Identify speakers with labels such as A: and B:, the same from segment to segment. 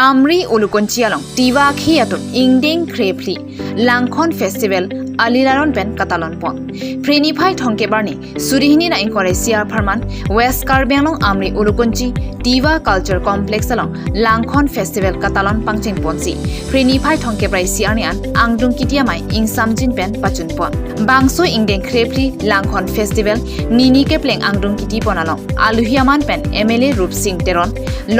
A: Amri ulukonchi along Tiwa khi atum Ingdeng Khrepli Langkhon Festival Alilaron pen katalon pon Freni phai thongke barni surihini na ingkore siar pharman West Karbi Anglong Amri Ulukunchi Tiwa Culture Complex along Langkhon Festival katalon pangching ponsi Freni phai thongke brai siar ni an angdung kitia mai ing samjin pen pachun pon Bangso Ingdeng Khrepli Langkhon Festival nini ke pleng angdung kiti ponalong Aluhiaman pen MLA Rup Singh Teron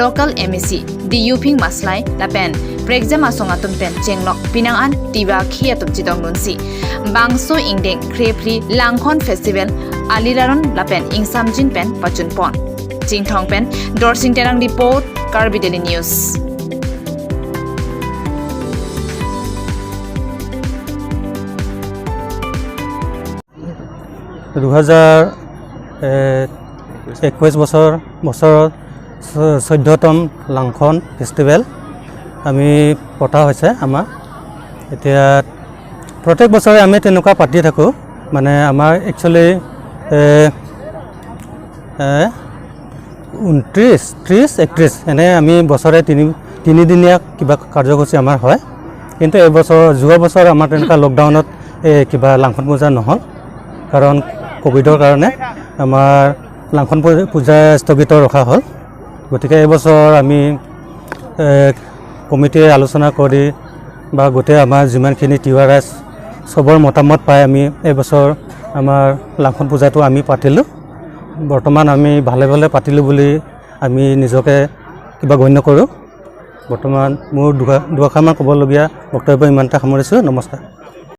A: local MEC Diyuping Maslai lapen Prekjama songatum pen chenglok pinang an Tiwa khi atum chidong nunsi Bangso Ingdeng Khrepli Langkhon Festival Alilaron lapen ingsamjin pen pachun pon Chingthong pen Dorsing Terang report Karbi Daily News.
B: 2021 বছৰত 14তম লাংখন festival আমি পতা হৈছে আমাৰ। এতিয়া প্ৰত্যেক বছৰে আমি তেনেকুৱা পাতি থাকোঁ। মানে আমাৰ একচুৱেলি 29, 30, 31 এনে আমি বছৰে তিনিদিনীয়া কিবা কাৰ্যসূচী আমাৰ হয়। কিন্তু এইবছৰ, যোৱা বছৰ আমাৰ তেনেকুৱা লকডাউনত এই কিবা লাংখন পূজা নহ'ল, কাৰণ ক'ভিডৰ কাৰণে আমাৰ লাংখন পূজা স্থগিত ৰখা হ'ল। গতিকে এইবছৰ আমি কমিটিয়ে আলোচনা কৰি বা গোটেই আমাৰ যিমানখিনি তিৱা ৰাইজ চবৰ মতামত পাই আমি এইবছৰ আমাৰ লাংখন পূজাটো আমি পাতিলোঁ। বৰ্তমান আমি ভালে ভালে পাতিলোঁ বুলি আমি নিজকে কিবা গণ্য কৰোঁ। বৰ্তমান মোৰ দুআষাৰমান ক'বলগীয়া বক্তব্য ইমানতে সামৰিছোঁ। নমস্কাৰ।